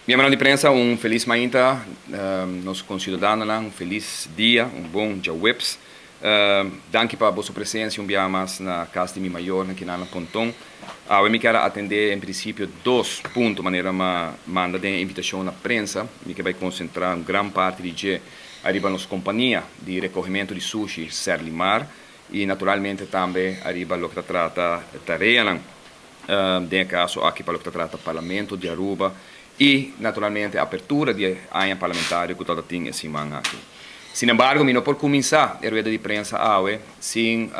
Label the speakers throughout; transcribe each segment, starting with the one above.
Speaker 1: Miembronan di prensa, un felis mainta. Nos conciudadanonan, un felis dia, un bon djaweps. Danki pa boso presencia un biaha mas na cas di mi mayornan kinan na Ponton. Awe mi kier a atende en principio dos punto manera m'a manda den e invitacion na prensa. Mi ke bai concentra un gran parti di dje ariba nos compania di recogimento di sushi Serlimar y naturalmente tambe ariba loke ta trata tareanan. Den e kaso aki pa loke ta trata Parlamento di Aruba i naturalmente apertura di e aña parlamentario ku tabata tin e siman aki. Sinembargo mi no por kuminsá e rueda di prensa awe sin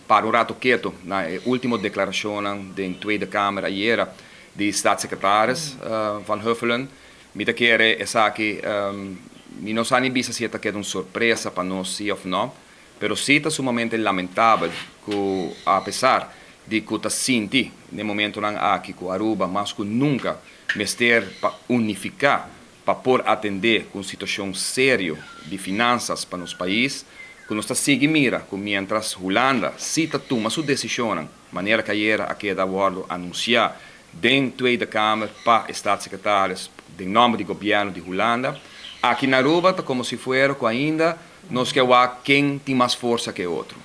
Speaker 1: para un rato keto na e último deklarashonnan den Tweede Kamer ayera di Staatssecretaris Van Huffelen. Mi ta kere esaki mi no sa ni bisa si e ta keda un sorpresa pa nos si òf no. Pero sí ta sumamente lamentabel cu apesar di cu ta sinti n'e momentonan aki cu Aruba mas cu nunca mester pa unifica pa por atende cu un situacion serio di finanzas pa nos pais, cu nos ta sigui mira cu mientras Hulanda sí ta tuma su decisionnan manera cu ayera a keda wordo anuncia den Tweede Kamer pa e Staatssecretaris den nomber di gobierno di Hulanda, aki na Aruba ta como si fuera cu ainda Nos ke wak ken tin mas forsa ke otro.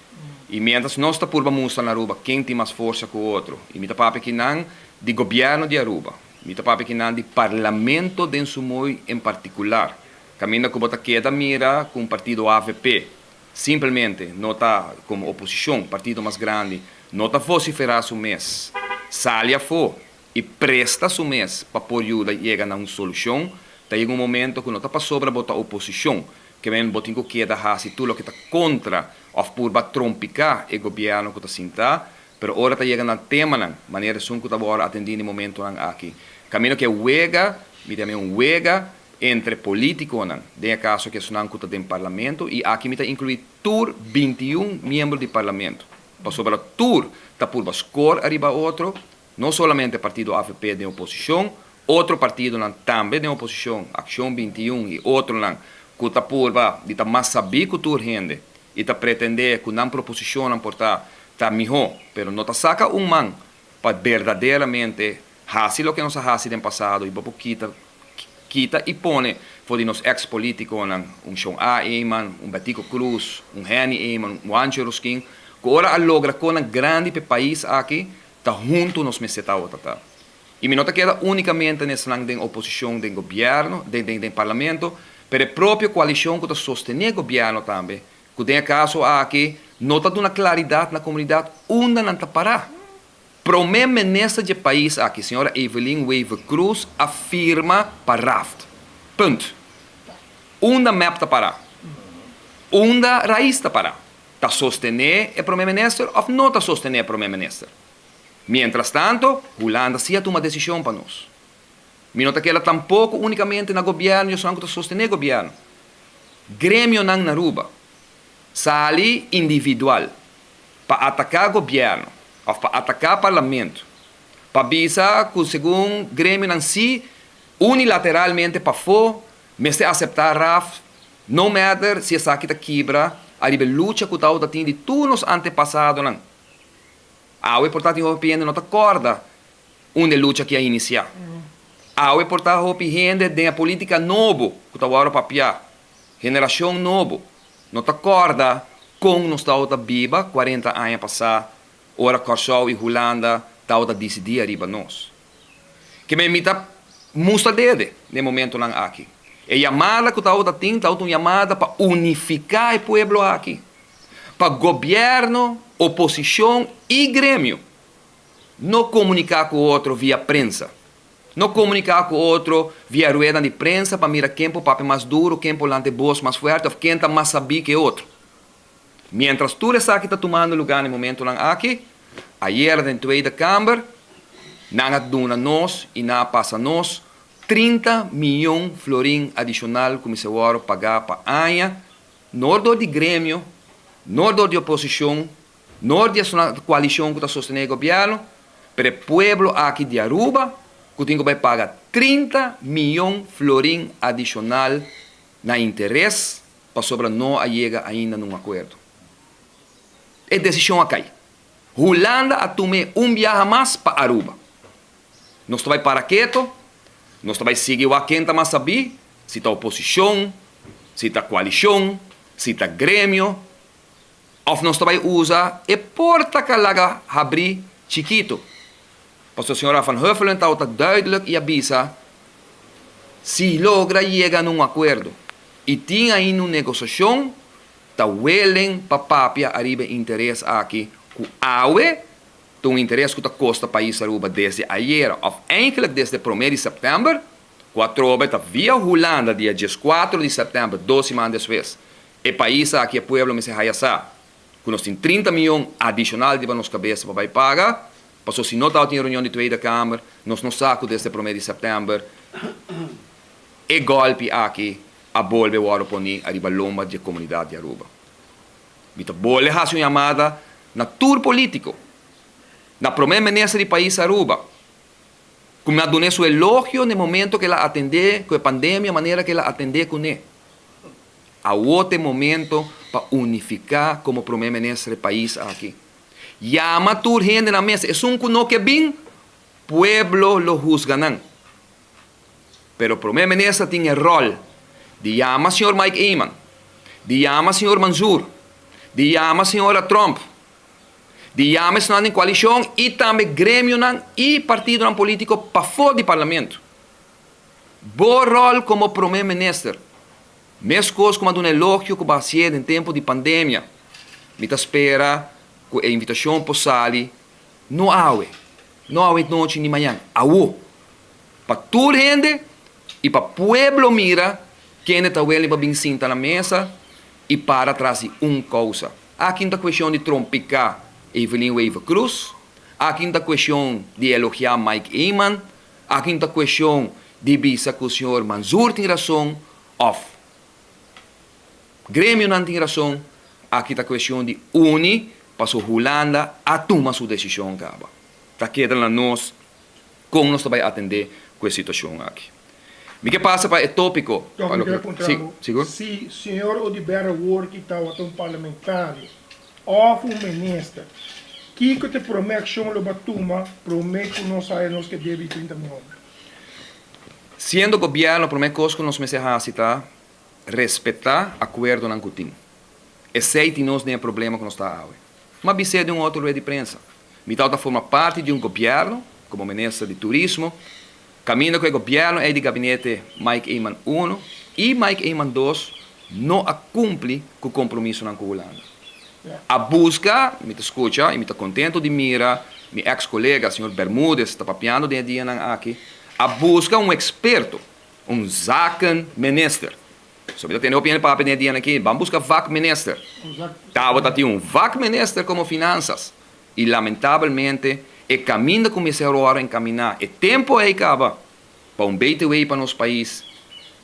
Speaker 1: I mientras nos ta purba mustra na Aruba ken tin mas forsa ku otro, i mi ta papia kinan di gobièrnu di Aruba, mi ta papia kinan di parlamento den su moi en partikular, kaminda ku bo ta keda mira ku un partido avp simpelmente no ta komo oposishon, partido mas grandi, no ta vosiferá su mes, sali afó i presta su mes pa por yuda yega na un solushon, ta yega un momento ku no ta pasobra bo ta oposishon Ke men bo tin ku keda hasi tur loke ta kontra òf purba trompiká e gobièrnu ku ta sintá, pero ora ta yega na temanan manera esun ku ta wòrdu atendí na e momentunan aki, kaminda ku e wega, mi ta yam'é un wega entre polítikonan, den e kaso aki esunnan ku ta den parlamento, i aki mi ta inkluí tur 21 miembro di parlamento, pasobra tur ta purba skor ariba otro, No solamente partido avp den oposicion, otro partidonan tambe den oposicion, Accion 21 y otronan cu ta purba di ta mas sabí cu tur hende y ta pretende cu nan proposicionnan por ta ta miho, pero no ta saca un man pa berdaderamente haci loke nos a haci den pasado y bo por kita kita y pone for di nos ex politiconan, un Shon A. Eman, un Betico Croes, un Henny Eman, un Juancho Rosquin, cu ora a logra conan grandi p'e pais aki, Ta huntu nos mester tabata ta. I mi no ta keda únikamente na esnan den oposishon den gobièrnu, den den den parlamento, pero e propio koalishon ku ta sostené gobièrnu tambe, ku den e kaso aki no ta duna klaridat na komunidat unda nan ta pará. Promé minister dje pais aki, señora Evelyn Wever-Croes a firma pa raft. Punt. Unda mep ta pará? Unda rais ta pará? Ta sostené e promé minister òf no ta sostené e promé minister? Miéntras tanto, Hulanda sí a tuma desishon pa nos. Mi no ta keda tampoko únikamente na gobièrnu i esnan ku ta sostené gobièrnu. Gremionan na Aruba sali individual pa ataká gobièrnu òf pa ataká parlamento, pa bisa ku segun gremionan sí unilateralmente pafó mester aseptá raf No matter si esaki ta kibra ariba e lucha ku tabata tin di tur nos antepasadonan. Awe por ta tin hopi hende no ta kòrda unda e lucha aki a inisiá. Awe por ta hopi hende den e polítika nobo ku ta wòrdu papiá, generashon nobo, no ta kòrda kon nos tabata biba kuarenta aña pasá ora Kòrsou i Hulanda tabata disidí ariba nos. Ke men mi ta mustra dede den e momentonan aki. E yamada ku tabata tin tabata un yamada pa unifiká e pueblo aki, pa gobièrnu, oposishon i gremio no komuniká ku otro via prensa, no komuniká ku otro via ruedanan di prensa pa mira ken por papia mas duru, ken por lanta e bos mas fuerte òf ken ta mas sabí ku e otro. Miéntras tur esaki ta tumando lugá na e momentonan aki, ayera den Tweede Kamer nan a duna nos i nan a pasa nos 30 miyon florin adishonal ku mester wòrdu pagá pa aña, nor dor di gremio, nor dor di oposishon, nor di esun koalishon ku ta sostené e gobièrnu, pero e pueblo aki di Aruba ku tin ku bai paga 30 miyon florin adishonal na interes pasobra no a yega ainda na un akuerdo. E desishon a kai. Hulanda a tum'é un biaha mas pa Aruba. Nos ta bai para keto, Nos ta bai sigui wak ken ta mas sabí, si ta oposishon, si ta koalishon, si ta gremio, òf nos ta bai usa e porta ku a laga habrí chikitu. Pasobra señora Van Huffelen tabata duidelijk i a bisa, Si logra yega na un akuerdo i tin ainda un negosiashon, ta welen pa papia ariba e interes aki ku awe ta un interes ku ta kosta pais Aruba desde ayera òf eigenlijk desde promé di sèptèmber, ku atrobe ta via Hulanda dia dieskuatro di sèptèmber, dos siman despues. E pais aki, e pueblo mester haya sa ku nos tin 30 mion adishonal riba nos kabesa pa bai paga, pasobra si no tabatin reunion di Tweede Kamer, nos no sa ku desde promé di sèptèmber e gòlpi aki a bolbe wòrdu poni ariba lomba di e komunidat di Aruba. Mi ta bolbe hasi un yamada na tur polítiko, na Promé Minister di pais Aruba, ku mi a dun'é su elogio na e momento ku el a atendé ku e pandemia manera ku el a atendé kuné. Awor ta e momento pa unifiká komo Promé Minister e pais aki. Yama tur hende na mesa, esun ku no ke bin, pueblo lo husga nan. Pero Prome Minister tin e rol di yama señor Mike Eman, di yama señor Mansour, di yama señora Tromp, di yama esnan den coalicion y tambe gremionan y partidonan politico pafo di Parlamento. Bo rol como Prome Minister, mescos como a duna elogio cu bo a hacié den tempo di pandemia, mi ta spera cu e invitacion por sali no awe, no awe nochi ni mañan, awo. Pa tur hende i pa pueblo mira kende ta weli pa bin sinta na mesa i para tras di un kousa. Aki no ta kueshon di trompiká Evelyn Wever-Croes, aki no ta kueshon di elogiá Mike Eman, aki no ta kueshon di bisa ku señor Manzoor tin rason òf gremionan tin rason, aki ta kueshon di uni paso Hulanda a tuma su desishon kaba. Ta keda na nos Kon nos ta bai atendé ku e situashon aki? Mi ke pasa pa e tópiko.
Speaker 2: Tòg mi kere puntra
Speaker 1: Sí,
Speaker 2: bo,
Speaker 1: sigur.
Speaker 2: si señor Oduber awor ki tabata un parlamentario òf un minister, kiko ta e promé akshon lo bo a tuma promé ku nos haya nos ke debe di 30 mion?
Speaker 1: Siendo gobièrnu, promé kos ku nos mester hasi ta respetá akuerdonan ku tin. Esei tin nos den e problema ku nos ta awe. M'a bis'é den un otro rueda di prensa. Mi tabata forma parti di un gobièrnu, komo minister di turismo, kaminda ku e gobièrnu ei di gabinete Mike Eman uno i Mike Eman dos no a kumpli ku kompromisonan ku Hulanda. A buska, mi ta skucha i mi ta kontentu di mira mi eks kolega señor Bermudez ta papiando den e dianan aki, a buska un eksperto, un zakenminister. So mi ta tende hopi hende papia den e dianan aki, ban buska vakminister. Tabata tin un vakminister komo finansas i lamentabelmente e kaminda ku mester awor enkaminá e tempu ei kaba pa un BTW pa nos pais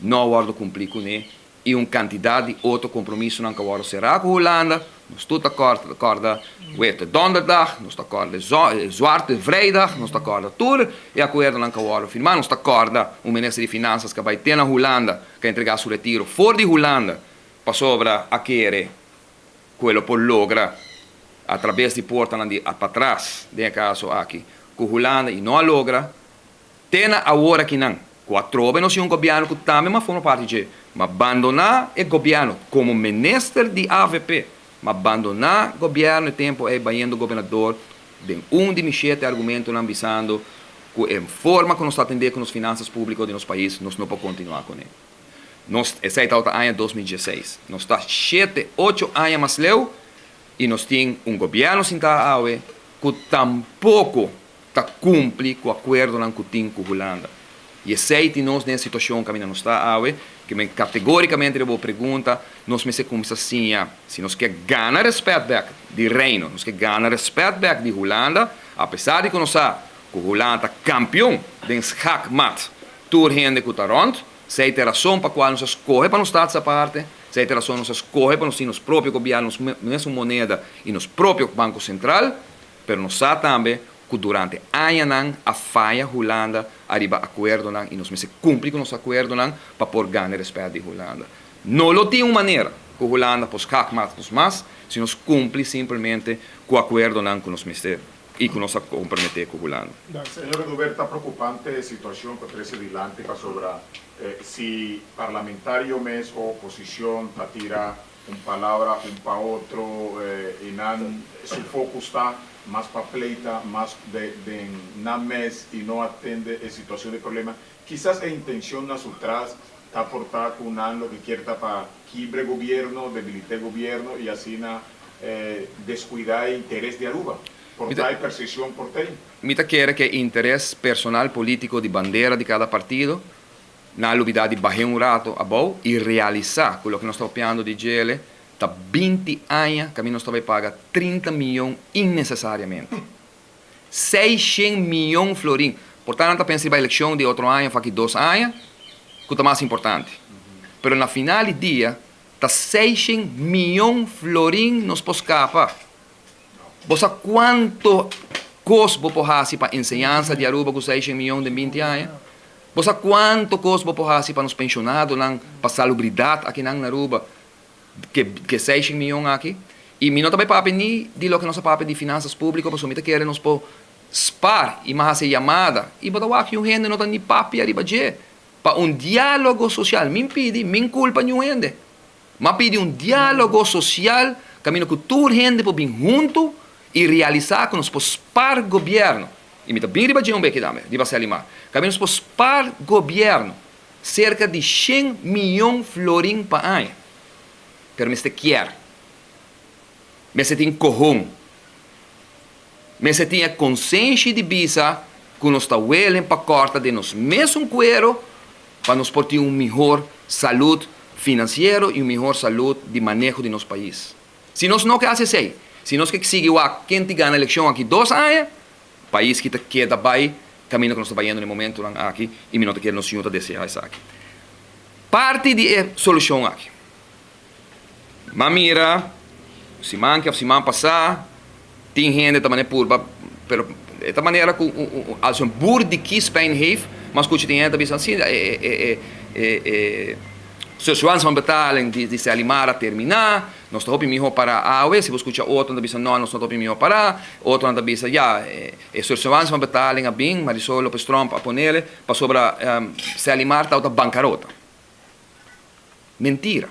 Speaker 1: no a wòrdu kumplí kuné i un kantidat di otro kompromisonan ku a wòrdu será ku Hulanda. Nos tur ta kòrda Witte Donderdag, nos ta kòrda e Zwarte Vrijdag, nos ta kòrda tur e akuerdonan ku a wòrdu firmá, nos ta kòrda un minister di finansas ku a bai te na Hulanda ku a entregá su retiro for di Hulanda pasobra a kere ku e lo por logra atrabes di portanan di patras, den e kaso aki ku Hulanda i no a logra. Te na awor akinan, ku atrobe nos tin un gobièrnu ku tambe m'a forma parti dje, m'a bandoná e gobièrnu komo minister di avp, m'a bandoná gobièrnu e tempu ei bayendo gobernador den un di mi shete argumentonan bisando ku e forma ku nos ta atendé ku nos finansas públiko di nos pais nos no por kontinuá kuné. Nos, esei tabata aña 2016. Nos ta shete, ocho aña mas leu i nos tin un gobièrnu sintá awe ku tampoko ta kumpli ku akuerdonan ku tin ku Hulanda. I esei tin nos den e situashon kaminda nos ta awe, ke men kategorikamente riba bo pregunta, nos mester kuminsá siña, si nos ke gana rèspèt bèk di Reino, nos ke gana rèspèt bèk di Hulanda, apesar di ku nos sa ku Hulanda ta kampion den schakmat tur hende ku ta rònt, esei ta e rason pa kual nos a skohe pa nos status aparte, esei ta e rason nos a skohe pa nos tin nos propio gobièrnu, nos mesun moneda i nos propio Banko Sentral. Pero nos sa tambe ku durante añanan a faya Hulanda ariba akuerdonan i nos mester kumpli ku nos akuerdonan pa por gana e rèspèt di Hulanda. No lo tin un manera ku Hulanda por skak mas nos mas si nos kumpli simpelmente ku akuerdonan ku nos mester y cu nos a compromete cu Hulanda.
Speaker 3: Señor Oduber, ta preocupante e situacion cu a trece dilanti pasobra si parlamentario mes o oposicion ta tira un palabra un pa otro y nan su focus ta mas pa pleita mas den nan mes y no atende e situacion di problema, kisas e intencion na su tras ta por ta cu nan loke kier ta pa kibre gobierno, debilita e gobierno y asina descuida e interes di Aruba. Por ta e percepcion por ta ey.
Speaker 1: Mi ta kere cu e interes personal politico di bandera di cada partido nan a lubida di bah'é un rato abou y realisa cu loke nos ta papiando di djele ta 20 aña caminda nos ta bay paga 30 miyon innecesariamente. 600 miyon florin. Por ta nan ta pensa riba eleccion di otro aña of aki 2 aña cu ta mas importante. Pero na final di dia ta 600 miyon florin nos por scapa. Bo sa cuanto cos bo por haci pa enseñansa di Aruba cu 600 miyon den 20 aña? Bo sa cuanto cos bo por haci pa nos pensionadonan, pa salubridad akinan na Aruba ke 600 miyon aki? Y mi no ta bay papia ni di loke nos a papia di finanzas publico pasobra mi ta kere nos por spaar y mi a haci e yamada y bo ta wak yu hende no ta ni papia riba dje pa un dialogo social. Mi pidi, mi culpa niun hende. M'a pidi un diálogo sosial kaminda ku tur hende por bin huntu i realisá ku nos por spar gobièrnu, i mi ta bin riba dje un beki tambe, riba Selimar, kaminda nos por spar gobièrnu serka di shen miyon florin pa aña. Pero mester kier. Mester tin kohon. Mester tin e konsenshi di bisa ku nos ta welen pa kòrta den nos mesun kuero pa nos por tin un mihor salud financiero y un mihor salud di maneho di nos pais. Si nos no ke haci esey, si nos ke sigui wak ken ti gana eleccion aki 2 aña, pais ki ta keda bay caminda cu nos ta bayendo na e momentonan aki y mi no ta kere nos Señor ta desea esaki. Parti di e solucion aki. M'a mira siman ki of siman pasa tin hende ta mane purba pero e ta manera ku als un boer di kiespijn heeft m'a skucha tin hende ta bisa si e e surseance van betaling di Selimar a termina nos ta hopi miho para awe si bo skucha otro nan ta bisa no nos no ta hopi miho para otro nan ta bisa ya e surseance van betaling a bin Marisol Lopez Tromp a ponele pasobra Selimar tabata bankarota. Mentira.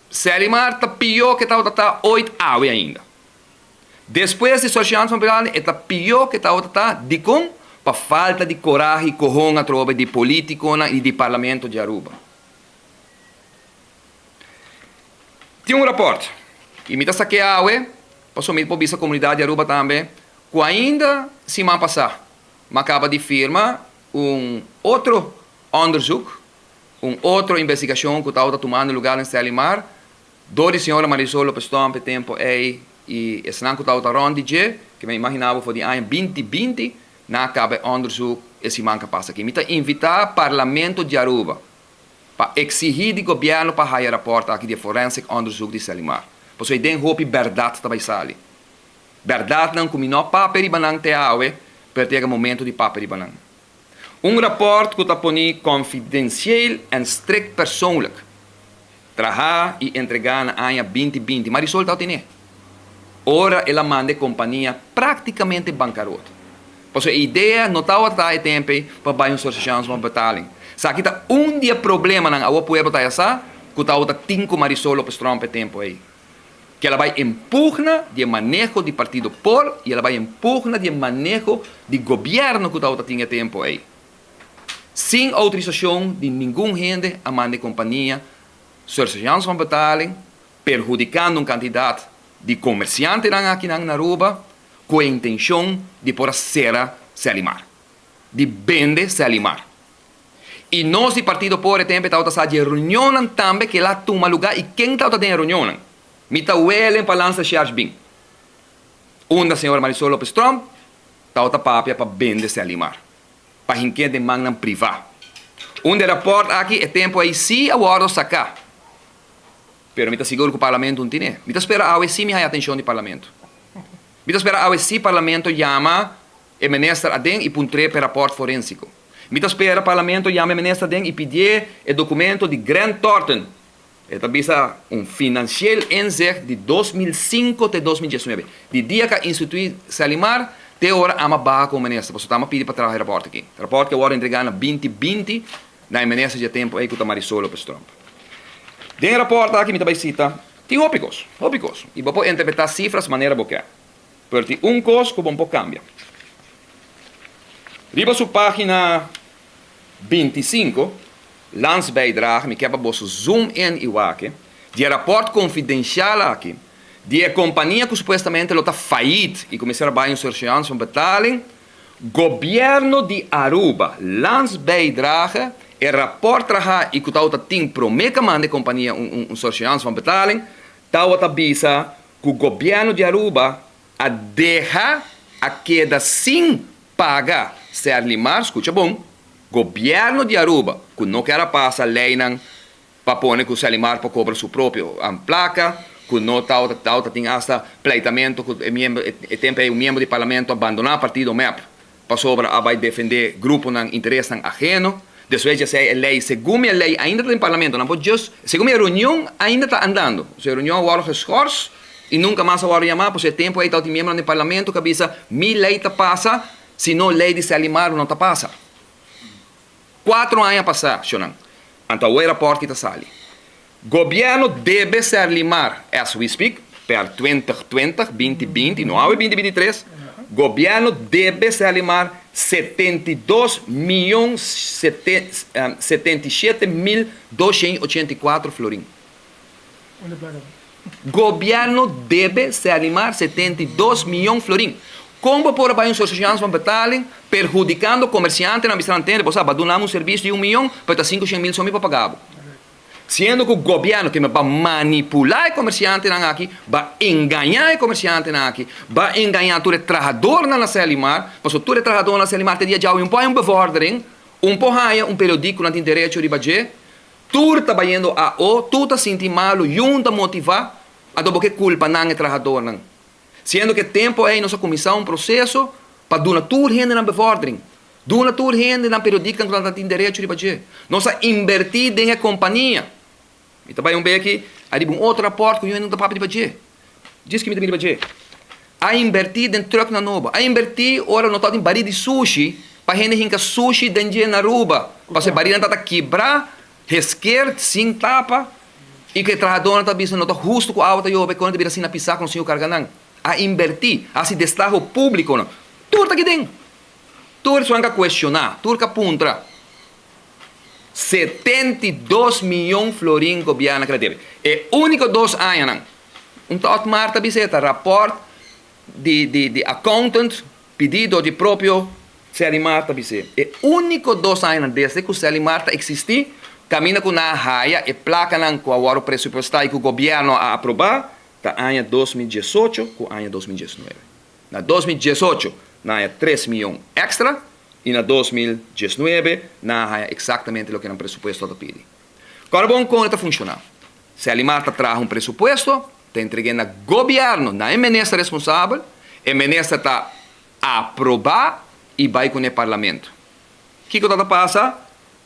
Speaker 1: Selimar ta pió ke tabata ta oit awe ainda. Despues di Surseance van Betaling e ta pió ke tabata ta. Dikon? Pa falta di korahe i kohon atrobe di politikonan i di parlamento di Aruba. Tin un rapòrt i mi ta sak'é awe pasobra mi por bisa komunidat di Aruba tambe ku ainda siman pasá mi a kaba di firma un otro Onderzoek, Un otro investigashon ku tabata tumando lugá den Selimar dor di señora Marisol Lopez Tromp e tempu ei i esnan ku tabata rònt di dje, ke mi a imaginá bo for di aña 2020, nan a kaba e onderzoek e siman ku a pasa aki. Mi ta invitá Parlamento di Aruba pa eksihí di gobièrnu pa haya rapòrt aki di e forensic onderzoek di Selimar, pasobra ei den hopi bèrdat ta bai sali. Bèrdatnan ku mi no a papia riba nan te awe, pero ta yega momento di papia riba nan. Un rapòrt ku ta poni konfidensieel en strikt persoonlijk, trahá i entregá na aña 2020, Marisol ta otené ora el a manda e kompania práktikamente bankarot. Pasobra e idea no tabata e tempu ei pa bai un surseance van betaling. Esaki ta un di e problemanan awor pueblo ta yasa ku tabata tin ku Marisol Lopez Tromp e tempu ei. Ke el a bai en pugna di e maneho di partido por i el a bai en pugna di e maneho di gobièrnu ku tabata tin e tempu ei. Sin outorisashon di ningun hende a manda e kompania surseance van betaling, perhudikando un kantidat di komersiantenan akinan na Aruba ku e intenshon di por a sera Selimar, di bende Selimar. I nos di Partido Por e tempu e tabata sa di e reunionnan tambe ku el a tuma lugá i ken tabata den e reunionnan. Mi ta welen pa lansa Shersh bin. Unda señora Marisol Lopez Tromp tabata papia pa bende Selimar, pa hink'é den mannan privá. Unda e rapòrt aki e tempu ei sí a wòrdu saká. Pero mi ta sigur ku Parlamento un tine. Mi ta spera awe sí mi haña atenshon di Parlamento. Mi ta spera awe sí Parlamento yama e minister aden i puntr'é p'e rapòrt forénsiko. Mi ta spera Parlamento yama e minister aden i pidié e dokumento di Grant Thornton. E ta bisa un financieel inzicht di 2005 te 2019. Di dia cu a institui Serlimar te ora ama baha como minister. Pasobra ta ama pidi pa traha e rapport aki. Rapport cu a wordo entrega na 2020 na e minister dje tempo ey cu ta Marisol Lopez Tromp. Den e rapport aki mi ta bay cita tin hopi cos, hopi cos. Y bo por interpreta cifras manera bo kier. Pero tin un cos cu bo no por cambia. Riba su pagina 25, Landsbijdrage, mi kier pa boso zoom in y wak di e rapport confidencial aki di e compania cu supuestamente lo ta failliet y cu mester a bay un surseance van betaling, Gobierno di Aruba, Landsbijdrage, e rapport traha y cu tawata tin prome ca manda e compania un surseance van betaling, tawata bisa cu Gobierno di Aruba a deha a keda sin paga Serlimar, scucha bon, Gobierno di Aruba cu no kier a pasa leynan pa pone cu Serlimar por cobra su propio placa, cu no tawata tin hasta pleitamento cu e miembro, e tempo ey un miembro di parlamento a bandona partido mep pasobra a bay defende gruponan interesnan aheno. Despues di esey e ley, segun mi e ley ainda ta den parlamento, nan por just, segun mi e reunion ainda ta andando, e reunion a wordo geschors y nunca mas a wordo yama, pasobra e tempo ey tabatin miembronan den parlamento cu a bisa mi ley ta pasa, si no ley di Serlimar no ta pasa. Cuatro aña pasa, shownan, anto awo e rapport ki ta sali. Gobierno debe Serlimar, as we speak, per 2020, 2020, no awe 2023, Gobierno debe Serlimar 72 miyon 77 mil 284 florin. Gobierno debe Serlimar 72 miyon florin. Con bo por bay un surseance van betaling perhudicando comerciantenan bisa nan tende, bo sa, ba duna un servicio di 1 miyon, pero ta 500 mil so mi pa paga bo? Siendo cu gobierno cu ba manipula e comerciantenan aki, ba engaña e comerciantenan aki, ba engaña tur e trahadornan na Serlimar, paso tur e trahadornan na Serlimar te dia djawe un por un bevordering, un por haya un periodico nan tin derecho riba dje, tur ta bayendo AO, tur ta sinti malo, yun ta motiva, anto bo ke culpa nan e trahadornan? Siendo cu e tempo ey nos a cuminsa un proceso pa duna tur hende nan bevordering, duna tur hende nan periodico nan tin derecho riba dje. Nos a inverti den e compania. Mi ta bay un beki ariba un otro rapport cu nan ta papia riba dje. Djis cu mi ta bin riba dje. A inverti den truck nan nobo. A inverti ora no tabatin bari di sushi pa hende hinca sushi den dje na Aruba. Pasobra e barinan tabata kibra, heskeer, sin tapa y cu e trahadornan ta bisa no ta husto cu awa ta yobe cu nan ta bira asina pisa cu nos tin cu carga nan. A inverti, a haci destaho publico nan. Tur ta aki den. Tur esnan ka cuestiona, tur ka puntra. 72 miyon florin gobierno a debe. E unico 2 añanan. Un tot Marta biseta rapport di accountant pedido di propio Serlimar ta bise. E unico 2 añanan desde cu Serlimar ta existi, camina cu nan a haya e placanan cu a wordo presupuesta y cu gobierno a aproba, ta aña 2018 cu aña 2019. Na 2018 nan haya 3 miyon extra y na 2019 nan haya exactamente loke nan presupuesto ta pidi. Awor bon, con ta funciona? Serlimar ta traha un presupuesto, ta entrega na gobierno, na e minister responsabel, e minister ta aproba y bay cu e parlamento. Kico ta pasa?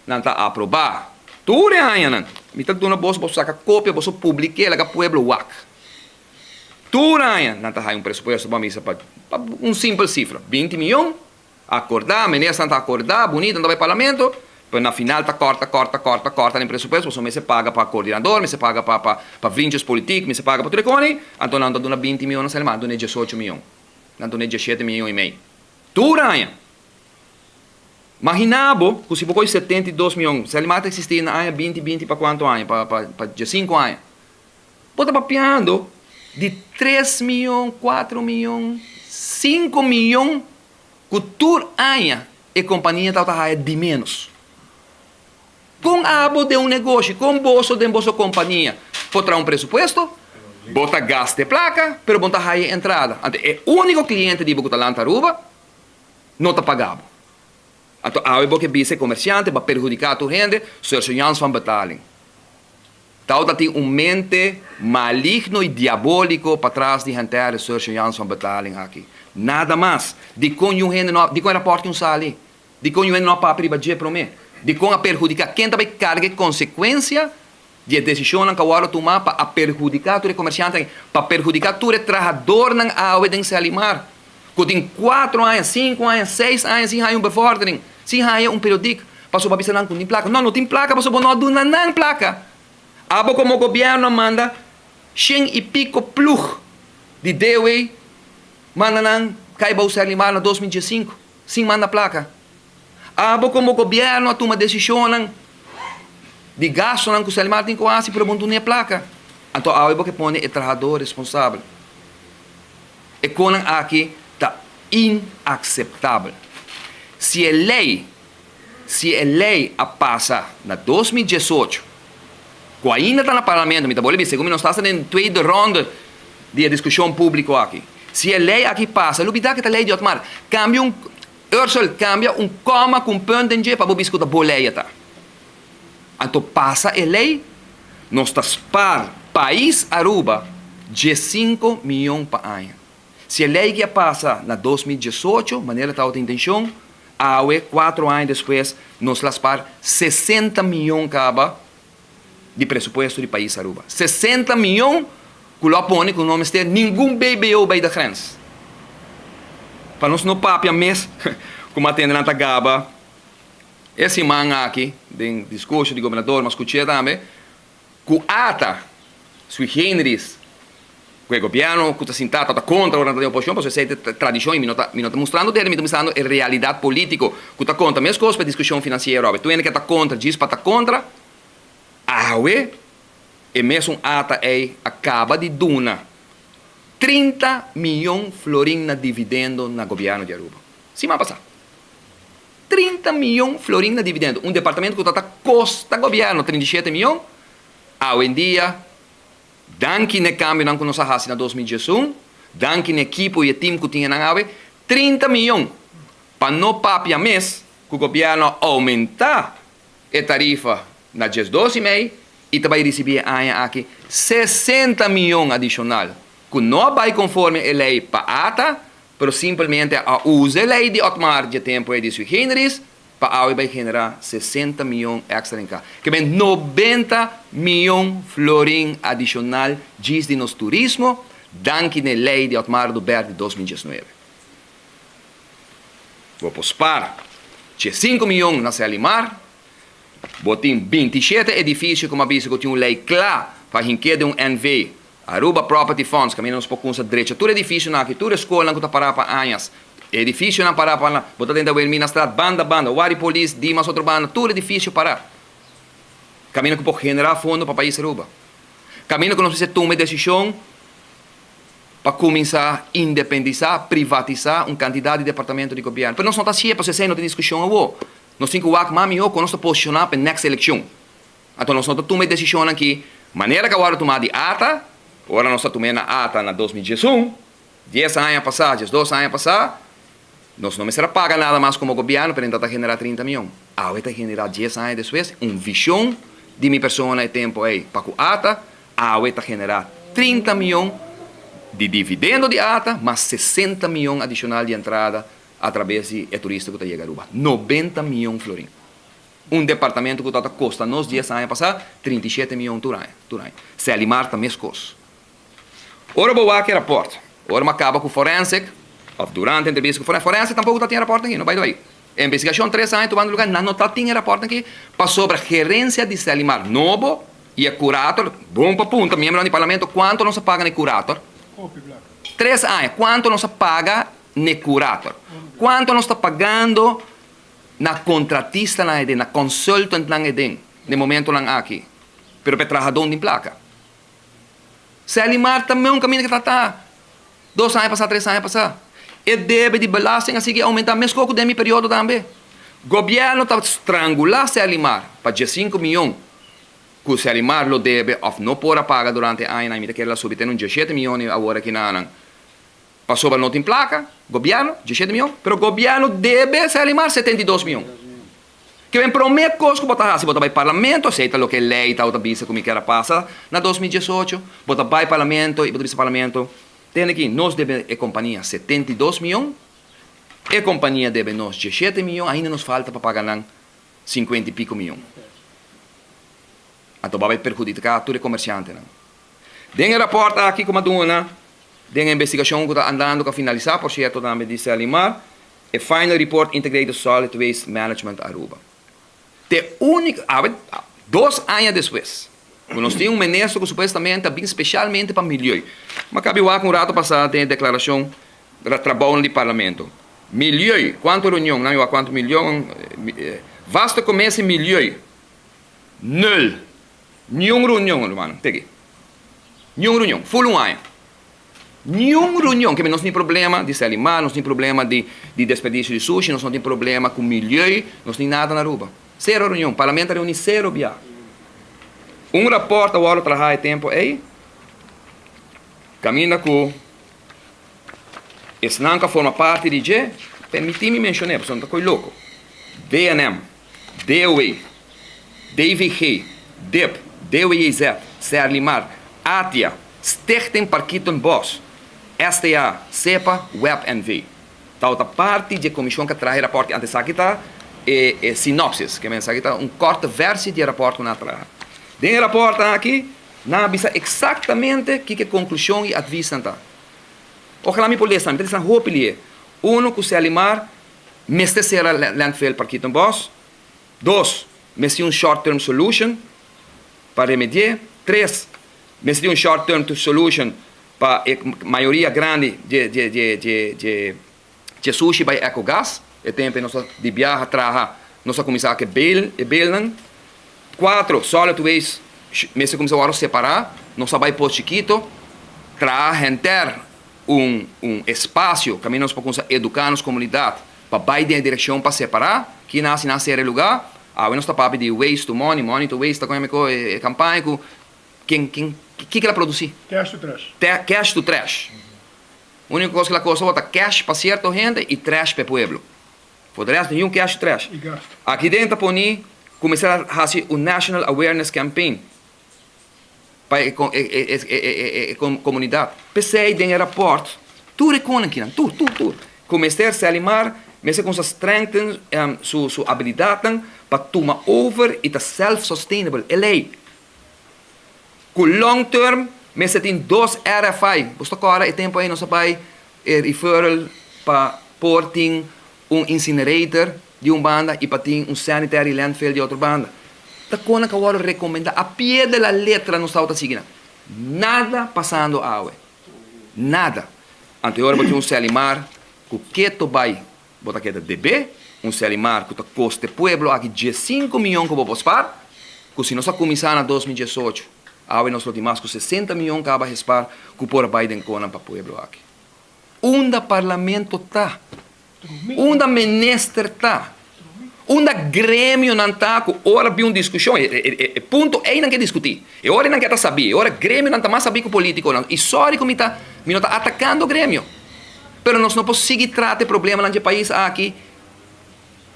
Speaker 1: Nan ta aproba. Tur e añanan, mi ta duna boso, boso saca copia, boso publica, laga pueblo wak. Tur aña, nan ta haya un presupuesto pa misa pa un simpel cifra, 20 miyon, acorda, minister ta acorda, bunito, nan ta bay parlamento, pero na final ta corta, corta, corta, corta den presupuesto, pasobra mester paga pa coordinador, mester paga pa vriendjes politiek, mester paga pa tur e coni, anto nan ta duna 20 miyon na Serlimar, duna 18 miyon. Nan duna 17 miyon y mei. Tur aña. Imagina bo, cu si bo coy 72 miyon, Serlimar ta existi na aña 2020 pa cuanto aña? Pa 5 aña. Bo ta papiando di 3 miyon, 4 miyon, 5 miyon cu tur aña e compania ta haya di menos. Con abo den un negoshi, con boso den boso compania, por traha un presupuesto, bo ta gasta placa, pero bo ta haya entrada. Anto, e unico cliente di bo cu ta lanta Aruba, no ta paga bo. Anto, awe bo ke bisa comerciante, pa perhudica tur hende, surseance van betaling. Tawata tin un mente maligno y diabolico patras di henter surseance van betaling aki. Nada mas. Di con un hende no, di con rapport un sali? Di con un hende no papia riba dje prome? Di con a perhudica? Ken ta bay carga consecuencia? Di e desishonnan ku a wòrdu tumá pa a perhudiká tur e komersiantenan aki, pa perhudiká tur e trahadornan awe den Selimar, ku tin kuatro aña, sinku aña, seis aña sin haña un bevordering, sin haña un periodik, pasobra bo a bisa nan ku no tin plaka. No, no tin plaka pasobra bo no a duna nan plaka. Abo komo gobièrnu a manda shen i piko plug di DOE manda nan kai bou Selimar na 2015, sin manda plaka. Abo komo gobièrnu a tuma desishonnan di gastunan ku Selimar tin ku hasi pero bo no duna e plaka. Anto awe bo ke pone e trahadó responsabel. E konan aki ta inakseptabel. Si e lei si e lei a pasa na 2018 ku ainda ta na parlamento, mi ta bolbe bisa segun mi nos ta hasta den tweede ronde di e diskushon públiko aki. Si e lei aki pasa, lubidá ku ta lei di Otmar. Kambia un. Ursel, cambia un coma cu un punt den dje pa bo bisa cu ta bo ley e ta. Anto pasa e ley, nos ta spaar pais Aruba diescinco miyon pa aña. Si e ley ki a pasa na 2018, manera tabata intencion, awe cuatro aña despues nos la spaar 60 miyon caba di presupuesto di pais Aruba. 60 miyon cu lo a pone cu no mester ningun BBO bay de grens. Pa nos no papia mes cu matende nan ta gaba e siman aki den discurso di gobernador, mas scuche tambe cu ata sui generis cu e gobierno cu ta sinta ta contra ora nan ta den oposicion pasobra esey ta tradicion y mi no ta mi no ta mustrando dede mi ta mustrando e realidad politico cu ta conta mescos pa e discusion financiero awe tur hende ke ta contra djis pa ta contra awe e mesun ata ey a caba di duna 30 miyon florin na dividendo na gobierno di Aruba siman pasa 30 miyon florin na dividendo un departamento cu ta ta costa gobierno 37 miyon awendia. Danki n'e kambionan ku nos a hasi na 2011, danki n'e ekipo i e tim ku tin enan awe, 30 miyon pa no papia mes ku gobièrnu a oumentá e tarifa na 12 i mei i ta bai risibí e aña aki 60 miyon adishonal ku no a bai konforme e lei pa ata pero simpelmente a usa e lei di Otmar dje tempu ei di sui generis Pa awe bai generá 60 miyon èkstra den ka. Ke ben 90 miyon florin adishonal djis di nos turismo, danki n'e lei di Otmar Oduber di 2019. Bo por spar dje 5 miyon na Selimar, bo tin 27 edifisio ku m'a bisa ku tin un lei kla pa hink'é den un NV, Aruba Property Funds, kaminda nos por kunsa drecha tur edifisionan aki, tur e skolnan ku ta pará pa añas, edifisionan pará pa nan, bo ta tenta Wilhelminastraat banda banda, Wari Polis, Dimas otro banda, tur edifisio pará. Kaminda ku por generá fondo pa pais Aruba. Kaminda ku nos mester tuma e desishon pa kuminsá independisá, privatisá un kantidat di departamento di gobièrnu. Pero nos no ta hasié pasobra esei no ta diskushon awor. Nos tin ku wak mas mihó kon nos ta posishoná pa e next elekshon. Anto nos no ta tuma e desishonnan ki manera ku a wòrdu tumá di ata, ora nos a tum'é na ata na 2011, dies aña pasá, 12 aña pasá, nos no mester a paga nada mas komo gobièrnu, pero e ta generá 30 mion. Awe ta generá dies aña despues, un vishon di mi persona e tempu ei pa ku ata, awe ta generá 30 mion di dividendo di ata mas 60 mion adishonal di entrada atrabes di e turista ku ta yega Aruba, 90 mion florin. Un departamento cu ta costa nos dies aña pasa 37 miyon tur aña, tur aña. Selimar ta mescos. Ora bo wak e rapport, ora mi a caba cu forensic, of durante entrevista cu forensic, forensic tampoco ta tin e rapport aki, no by the way. E investigacion tres aña tubando lugar, nan no ta tin e rapport aki, pasobra gerencia di Selimar nobo y e curator, bon pa punta miembronan di parlamento cuanto nos a paga na e curator? Tres aña, cuanto nos a paga na e curator? Cuanto nos ta pagando Na kontratistanan eden, na consultantnan eden, den momentonan aki. Pero pa e trahadó tin plaka. Selimar ta meun kaminda ke ta ta dos aña pasá, tres aña pasá. E debe di belasting a sigui oumentá meskos ku den mi periodo tambe. Gobièrnu ta strangulá Selimar pa 15 mion ku Selimar lo debe òf no por a paga durante e añanan. Mi ta kere la subi te na un 17 mion awor aki na nan. Pasobra no tin plaka, gobièrnu, 17 mion, pero gobièrnu debe Selimar 72 mion. Ke ben promé kos ku bo ta hasi, bo ta bai parlamento, esei ta loke e lei tabata bisa ku mi kier a pasa na 2018, bo ta bai parlamento i bo ta bisa parlamento, tende aki, nos debe e kompania 72 mion, e kompania debe nos 17 mion, ainda nos falta pa paga nan 50 i piko mion. Anto bo a bai perhudiká tur e komersiantenan. Den e rapòrt aki ku mi a duna den e investigashon ku ta andando ku a finalisá por sierto tambe di Selimar, e Final Report Integrated Solid Waste Management Aruba. Te úniko, awe dos aña despues ku nos tin un minister ku supuestamente a bin spesialmente pa milieu. Mi a kabi wak un rato pasá den e deklarashon trabounan di parlamento. Milieu, kuantu reunion, nan wak kuantu milion, vaste komesi milieu, nul, niun reunion rumannan, teki, niun reunion, ful un aña. Niun reunion, keme nos tin problema di Selimar, nos tin problema di di desperdicio di sushi, nos no tin problema cu milieu, nos tin nada na Aruba. Cero reunion, parlamento a reuni cero bia. Un rapport a wordo traha e tempo ey, caminda cu esnan cu a forma parti di dje, permiti mi mencione, pasobra no ta coy loco, VNM, DOW, DVG, dip, DWJZ, Serlimar, ATIA, Stichting Parkietenbos, STA, sepa, web NV. Tabata parti dje komishon ku a traha e rapòrt ki antes aki ta e e sinopsis, ke men esaki ta un kòrte vèrsi di e rapòrt ku nan a traha. Den e rapòrt aki nan a bisa eksaktamente kiko e konklushon i atvisnan ta. Ojalá mi por lesa, mi ta lesa hopi lihe. Uno ku Serlimar mester sera landfill Parkietenbos. Dos, mester un short term solution pa remedi'é. Tres, mester tin un short term solution pa e mayoria grandi dje dje dje dje dje dje sushi bai Ecogas. E tempu ei nos a di biaha traha nos a kuminsá ku e bale e balenan. Kuatro, solid waste mester kuminsá wòrdu separá. Nos a bai Pos Chikito traha henter un un espasio kaminda nos por kuminsá eduká nos komunidat pa bai den e direkshon pa separá. Kina hasi nan sera e lugá. Awe nos ta papia di waste to money, money to waste, ta kon yama e kampaña ku ken ken kiko el a produsí?
Speaker 2: Cash to trash.
Speaker 1: Cash to trash. Úniko kos ku el a kosta ta cash pa sierto hende i trash pa e pueblo. For de rest niun cash to trash.
Speaker 2: I gasto.
Speaker 1: Aki den ta poni ku mester a hasi un national awareness campaign pa e e komunidat. P'esei den e rapòrt tur e konan kinan, tur, tur, tur, ku mester Selimar mester kumsa strengthen su su abilidatnan pa tuma over i ta self sustainable. E lei ku long term mester tin dos RFI. Bo sta kòrda e tempu ei nos a bai e referral pa por tin un incinerator di un banda y pa tin un sanitary landfill di otro banda. Ta con nan ka worde recomenda a pie de la letra nos tabata sigui nan. Nada pasando awe. Nada. Anto e ora bo tin un Selimar cu keto bay bo ta keda debe, un Selimar cu ta costa e pueblo aki diescinco miyon cu bo por spaar, cu si nos a cuminsa na 2018 awe nos lo tin mas cu 60 miyon caba hespaar cu por a bay den conan pa pueblo aki. Unda parlamento ta? Unda minister ta? Unda gremionan ta ku ora bin un diskushon? E punto ei nan ke diskutí. E ora nan ke ta sabí. E ora gremionan ta mas sabí ku polítikonan. I sòri ku mi ta mi no ta atakando gremio. Pero nos no por sigui trata e problemanan dje pais aki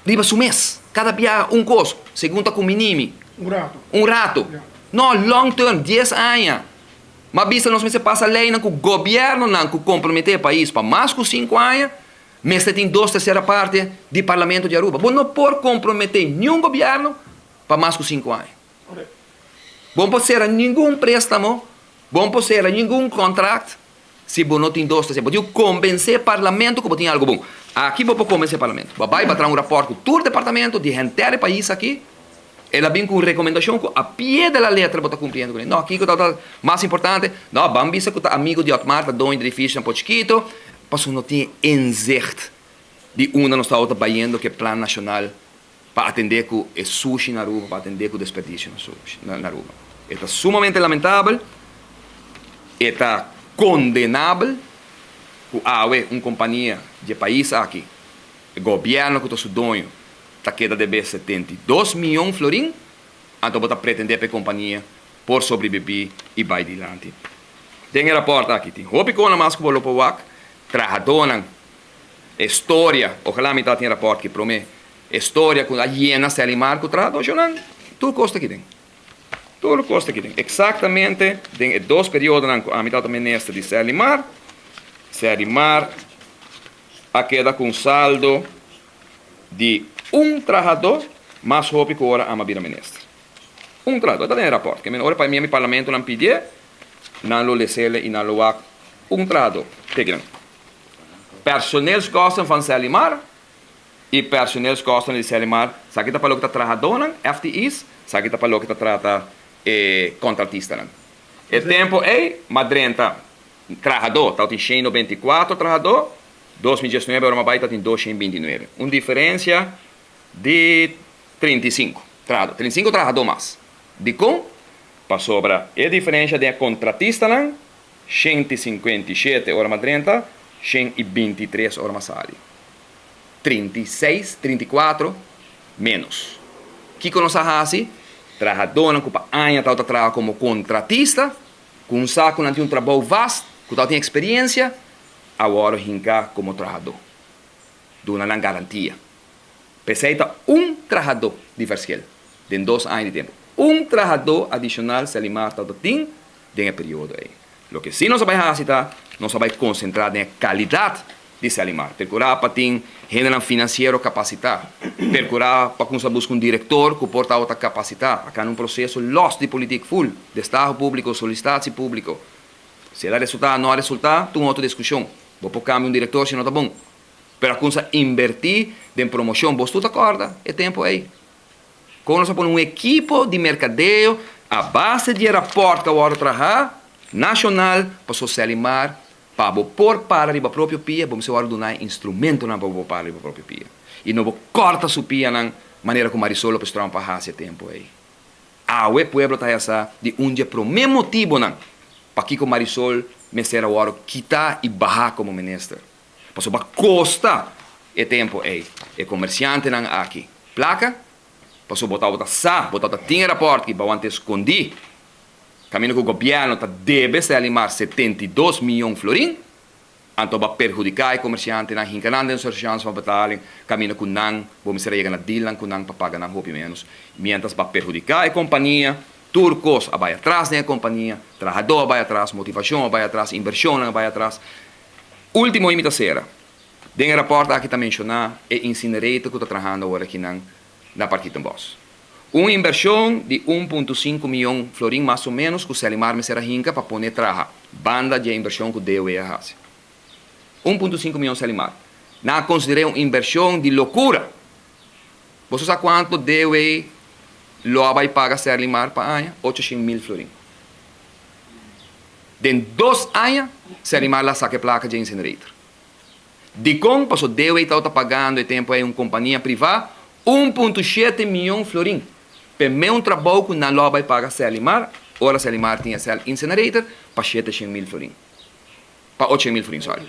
Speaker 1: riba su mes. Kada biaha un kos, segun ta kuminí mi.
Speaker 2: Un rato.
Speaker 1: Un rato. No, long term, dies aña. Ma bisa nos mester pasa leynan cu gobiernonan cu compromete e pais pa mas cu cinco aña mester tin dos tercera parte di parlamento di Aruba. Bo no por compromete niun gobierno pa mas cu cinco aña. Bo no por cera ningun prestamo, bo no por cera ningun contract si bo no tin dos tercera. Bo tin cu convence parlamento cu bo tin algo bon. Aki bo por convence parlamento. Bo a bay pa traha un rapport cu tur departamento di henter e pais aki. El a bin ku un rekomendashon ku a pie de la letra bo ta kumpliendo kuné. No, kiko tabata mas importante? No, ban bisa ku ta amigu di Otmar, ta doño di edifisio na Pochikito, pasobra no tin e inzicht di unda nos tabata bayendo ku e plan nashonal pa atendé ku e sushi na Aruba, pa atendé ku desperdisio na Aruba. E ta sumamente lamentabel, e ta kondenabel ku awe un kompania di e pais aki, e gobièrnu ku ta su doño, ta keda debe 72 miyon florin, anto bo ta pretende pa e kompania por sobrebibí i bai dilanti. Den e rapòrt aki tin hopi kona mas ku bo lo por wak, trahadónan, e storia, ojalá mi ta tin e rapòrt aki promé, e storia ku a yena Selimar ku trahadónan, tur kos ta aki den. Tur kos ta aki den. Eksaktamente den e dos periodonan ku ami tabata minister di Selimar, Selimar a keda ku un saldo di un trahadó mas hopi ku ora ama bira minister. Un trahadó. E ta den e rapòrt. Ke men ora pa mi parlamentonan pidié, nan lo les'é i nan lo wak un trahadó. Teki nan. Personeelskosten van Selimar i personeelskosten di Selimar, esaki ta pa loke ta trahadónan, FTE's, esaki ta pa loke ta trata e kontratistanan. E tempu ei, m'a drenta trahadó, tabatin 194 trahadó, 2019 ora m'a bai tabatin 229. Un diferensia di 35 trahadó, 35 trahadó mas. Dikon? Pasobra e diferensia den e kontratistanan, 157 ora m'a drenta, 123 ora m'a sali. 36, 34 ménos. Kiko nos a hasi? Trahadónan ku pa aña tabata traha komo kontratista, ku un sa ku nan tin un trabou vast, ku tabatin eksperiensia, a wòrdu hinká komo trahadó. Duna nan garantia. P'esei ta un trahadó di verschil den dos aña di tempu. Un trahadó adishonal Selimar tabata tin den e periodo ei. Loke sí nos a bai hasi ta, nos a bai konsentrá den e kalidat di Selimar. Perkurá pa tin hendenan finansiero kapasitá. Perkurá pa kumsa buska un direktor ku por tabata kapasitá. A kana un proseso lòs di politik ful, destaho públiko, solisitatie públiko. Si el a resultá, no a resultá, ta un otro diskushon. Bo por kambia un direktor si no ta bon. Pero a kumsa inbertí den promoshon. Bos tur ta kòrda e tempu ei? Kon nos a pone un ekipo di merkadeo a base di e rapòrt ku a wòrdu trahá nashonal pasobra Selimar pa bo por para riba propio pia bo mester wòrdu duna e instrumentonan pa bo por para riba propio pia i no bo kòrta su pianan manera ku Marisol Lopez Tromp a hasi e tempu ei. Awe pueblo ta haya sa di un di e promé motibonan pakiko Marisol mester a wòrdu kita i baha komo minister. Pasobra kosta e tempu ei e komersiantenan aki plaka, pasobra bo tabata sa, bo tabata tin e rapòrt ki bawante skondí kaminda ku gobièrnu ta debe Selimar 72 mion florin, anto bo a perhudiká e komersiantenan, hinka nan den surchange van betaling, kaminda ku nan bo mester a yega na dealnan ku nan pa paga nan hopi ménos, miéntras bo a perhudiká e kompania, tur kos a bai atras den e kompania, trahadó a bai atras, motivashon a bai atras, invershonnan a bai atras. Ultimo i mi ta sera. Den e rapòrt aki ta menshoná e incinerator ku ta trahando awor akinan na Parkietenbos. Un inbershon di 1.5 mion florin mas o ménos ku Selimar mester a hinka pa pone traha, banda di e inbershon ku DOE a hasi. 1.5 mion Selimar. Nan a konsider'é un inbershon di lokura. Boso sa kuantu DOE lo a bai paga Serlimar pa aña? 800 mil florin. Den dos aña Selimar la saca e placa dje incinerator. Dicon? Paso DOE tabata pagando e tempo ey un compania priva 1.7 miyon florin p'e meun trabou cu nan lo a bay paga Selimar ora Selimar tin e cel incinerator pa 700 mil florin. Pa 800 mil florin, sorry.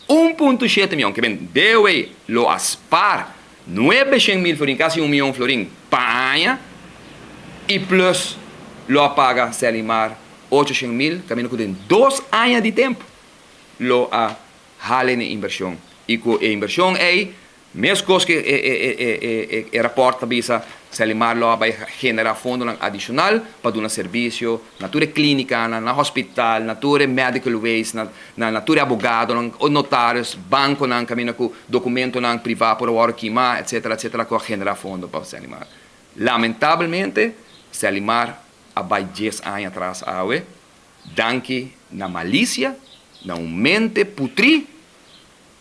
Speaker 1: 1.7 miyon, ke ben DOE lo a spaar 900 mil florin, casi un miyon florin pa aña y plus lo a paga Selimar 800 mil, caminda cu den dos aña di tempo lo a hala e inversion y cu e inversion ey Meskos ku e rapòrt ta bisa, Selimar lo a bai generá fondonan adishonal pa duna servisio na tur e klínikanan, na hospital, na tur e medical waste, na tur e abogadonan, notarios, bankonan kaminda ku dokumentonan privá por a wòrdu kimá, etsetera, etsetera, ku a generá fondo pa Selimar. Lamentabelmente, Selimar a bai dies aña atras awe, danki na malisia, na un mente putrí,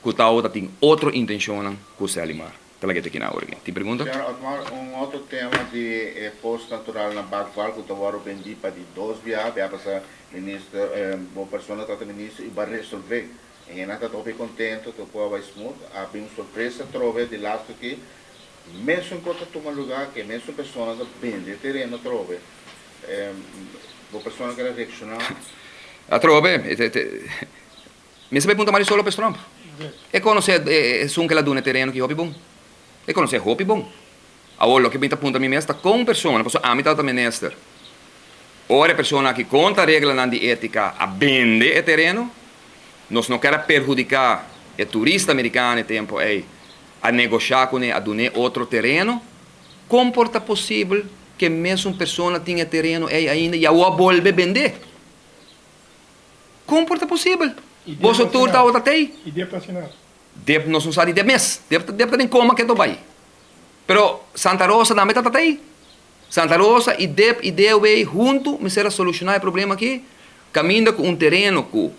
Speaker 1: Ku tabata tin otro intenshonnan ku Selimar. Ta laga e ta kina awor aki. Tin pregunta?
Speaker 4: Señor Otmar, un otro tema di e pos natural na Bakval ku ta wòrdu bendí pa di dos biaha, biaha pasá minister, bo persona tabata minister i bo a resolvé. E hendenan tabata hopi kontento, tur kos a bai smooth. A bin un sorpresa atrobe di lastu aki, mesun kos ta tuma lugá ku e mesun persona ta bende e tereno atrobe. Bo persona keda reakshoná?
Speaker 1: Atrobe, Mi sa bai punta Marisol Lopez Tromp. E konosé esun ku el a duna e tereno ki hopi bon. E konosé hopi bon. Awor loke mi ta puntra mi mes ta kon persona, pasobra ami tabata minister, ora e persona aki kontra reglanan di étika a bende e tereno, nos no ker a perhudiká e turista merikano e tempu ei, a negoshá kuné, a dun'é otro tereno, kon por ta posibel ku e mesun persona tin e tereno ei ainda i awor a bolbe bend'é? Kon por ta posibel? Boso tur tabata tei?
Speaker 2: I dep ta asina?
Speaker 1: Dep nos no sa di dep mes. Dep dep ta den koma ke to bai. Pero Santa Rosa tambe tabata tei. Santa Rosa i dep i DOW huntu mester a solushoná e problema aki, kaminda ku un tereno ku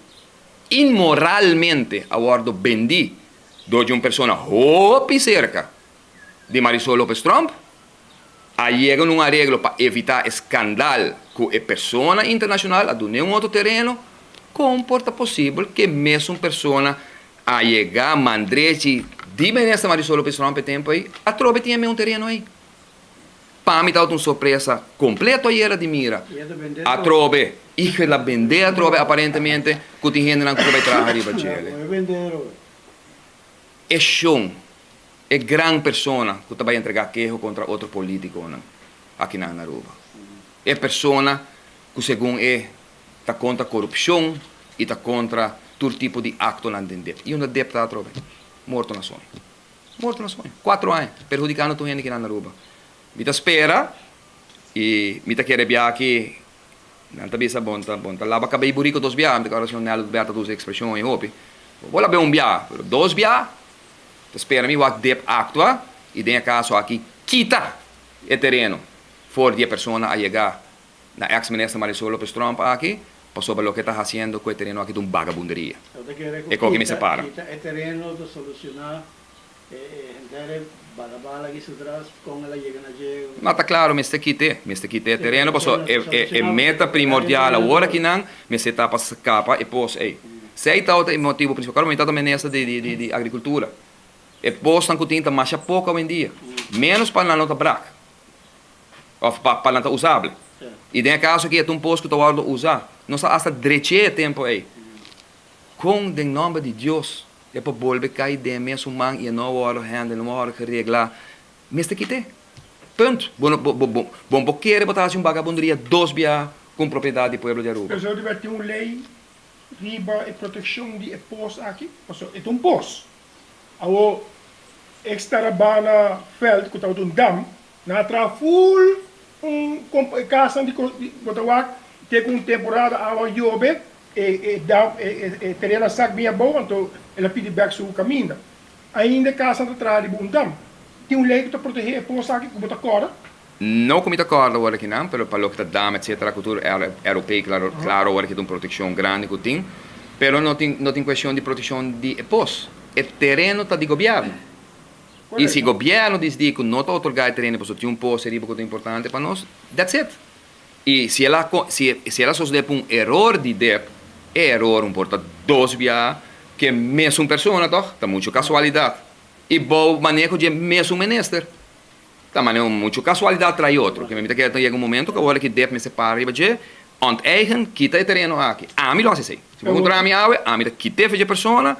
Speaker 1: inmoralmente a wòrdu bendí dor di un persona hopi serka di Marisol Lopez Tromp, a yega na un areglo pa evitá e skandal ku e persona internashonal a dun'é un otro tereno, kon por ta posibel ku e mesun persona a yega man drechi di Minister Marisol Lopez Tromp e tempu ei atrobe tin e meun tereno ei? Pa mi tabata un sorpresa completo ayera di mira atrobe y el a bende atrobe aparentemente cu tin hendenan cu ta bay traha riba djele. E shon, e gran persona cu ta bay entrega keho contra otro politiconan akinan na Aruba. E persona cu segun e ta contra corupcion y ta contra tur tipo di actonan den dep. Y unda dep ta atrobe? Morto na soño. Morto na soño. Cuatro aña perhudicando tur hende kinan na Aruba. Mi ta spera y mi ta kere bia aki nan ta bisa bon ta bon ta laba cabey burico dos bia. Mi ta kòrda señor Nel Bertha ta usa e expresion ei hopi. Bo por lab'é un bia, pero dos bia? Ta spera mi wak dep actua y den e caso aki kita e tereno for di e persona a yega na ex minister Marisol Lopez Tromp aki pasobra loke ta haciendo cu e tereno aki ta un bagabunderia.
Speaker 5: Yo ta kere
Speaker 1: E
Speaker 5: ku
Speaker 1: koki mester
Speaker 5: kita
Speaker 1: para.
Speaker 5: kita e tereno ta soluciona e e henter e bala bala aki su tras con el a yega na dje.
Speaker 1: Ma ta claro mester kit'e, mester kit'e e
Speaker 5: Si,
Speaker 1: tereno pasobra
Speaker 5: tereno
Speaker 1: e e e
Speaker 5: soluciona
Speaker 1: meta
Speaker 5: pasobra e
Speaker 1: primordial
Speaker 5: tereno
Speaker 1: awor
Speaker 5: ta.
Speaker 1: akinan mester ta pa scapa e pos ey. Esey tabata e motibo principal. Claro mi tabata minister di di di di agricultura. E posnan cu tin ta masha poco awendia. Menos pa nan lo ta brak. Of pa pa nan ta usable. I den e kaso aki e ta un pos ku ta wòrdu usá. Nos a asta drech'é e tempu ei. Kon den nòmber di Dios e por bolbe kai den e mesun man i e no a wòrdu hèndel, no a wòrdu gereglá? Mester kit'é. Punt. Bo no bo bo bo no por kere bo ta hasi un bagabunderia dos biaha ku un propiedat di pueblo di Aruba.
Speaker 2: Pero so debe tin un lei riba e protekshon di e pos aki? Pasobra e ta un pos. Awor ex Tarabana veld ku tabata un dam, nan a traha ful un kasnan di bo ta wak te ku un temporada awa yobe e e dam e e tereno a sak bin abou anto el a pidi bek su kaminda. Ainda e kasnan ta traha riba un dam. Tin un lei ku ta protehé e pos aki ku bo ta kòrda?
Speaker 1: No ku mi ta kòrda awor akinan, pero pa loke ta dam etcetera ku tur ROP klaro klaro awor aki ta un protekshon grandi ku tin, pero no tin no tin kueshon di protekshon di e pos. E tereno ta di gobièrnu. I si gobièrnu disdi ku no ta otorgá e tereno pasobra tin un pos ariba ku ta importante pa nos, that's it. I si el a si si el a sosodé pa un eror di dep, e eror un por ta dos biaha ku e mesun persona tòg? Ta muchu kasualidat. I bou maneho di e mesun minister. Ta manera un muchu kasualidat trae otro. Ke mi ta kere ta yega un momento ku awor aki dep mester para riba dje, onteigen, kita e tereno aki. Ami lo hasi esei. Si bo kontra ami awe, ami ta kit'é fe dje persona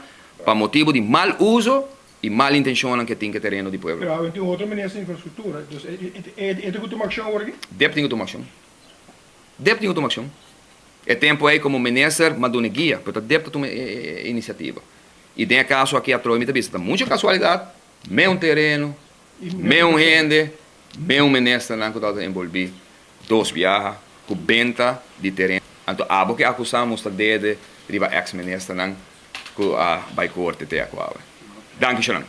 Speaker 1: pa motibu di mal uso i mal intenshonnan ke tin ku e tereno di pueblo.
Speaker 2: Pero awe tin otro minister di infrastruktura, dus e tin ku tuma akshon awor aki?
Speaker 1: Dep tin ku tuma akshon. Dep tin ku tuma akshon. E tempu ei komo minister m'a duna e guia, pero ta dep ta tuma e inisiativa. I den e kaso aki atrobe mi ta bisa ta muchu kasualidat, me un tereno, Me un hende, me un ministernan ku tabata enbolbí dos biaha ku benta di tereno. Anto abo ke akusá mustra dede riba eks ministernan ku a bai korte te aku awe. Danki Sharon.